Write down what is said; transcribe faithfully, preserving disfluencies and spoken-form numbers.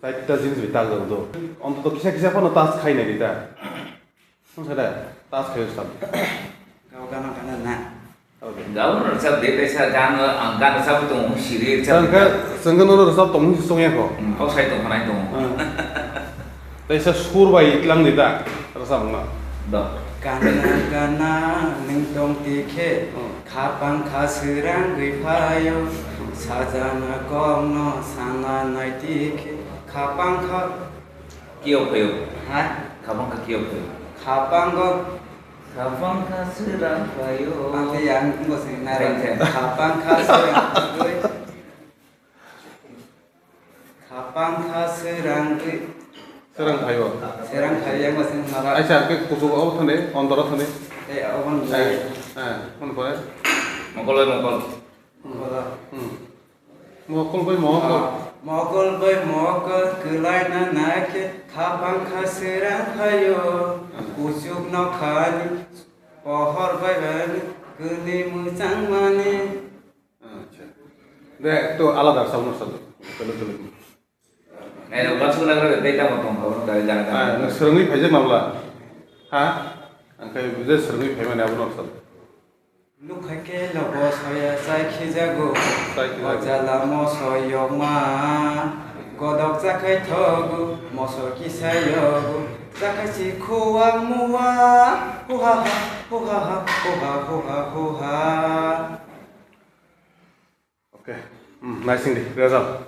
Chaita jeans bai tak jak do. Ontoto kisa kisa phano touch khai nai di ta. Song sa da, touch khai sab. Gao gana gana na. Gao no rwchap de, kaisa gan, ang gan rwchap tongo, siri rwchap. Sangka, sangka no rwchap tong, song ya ko. Hmm, kok sai tong, khanai tong. Hmm. Kaisa sur bai itlang di ta, rwchap na. Do. Gana gana ning tong tikhe, hmm, khapang kha srang gwi phaio, sajana kok no sana nai tikhe, khapang kha Kiyok phaio. Ha? Khapang kha kiyok phaio. Khapang go. Khapang kha srang phaio. Ang te yang bo sing na. Thank you. Khapang kha srang gwi. Khapang kha srang gwi. Srang phaio. Srang phaio yang bo sing na. Aisa, ke kuchuk o thane, ondoro thane. Eh, obon. Eh, eh, phone kore. Mokol bai mokol. Mokol. Hmm. Mokol bai mokol. Ah, mokol bai mokol kwlaina naikhe khapang kha srang phaio. Kuchuk nokhani pohor bai bai kwnwi mwchang mani. Acha. De, to alada sound no sal. Tolo, tolo. Nai, no, basu na kare, dai tamo tong, abo no dai jana. Ah, no, srangwi phaijak nabla. Ha? Angkai bujai srangwi phaimani abo no sal. Nukha khe lobo soya chai khijago. Chai khijago. O jala moso yokma. Godok chakhai thogo, moso kisa yogo. Chakhai si khuwa muwa. Huha ha, huha ha, huha, huha, huha. Okay. Hmm, naising di, result.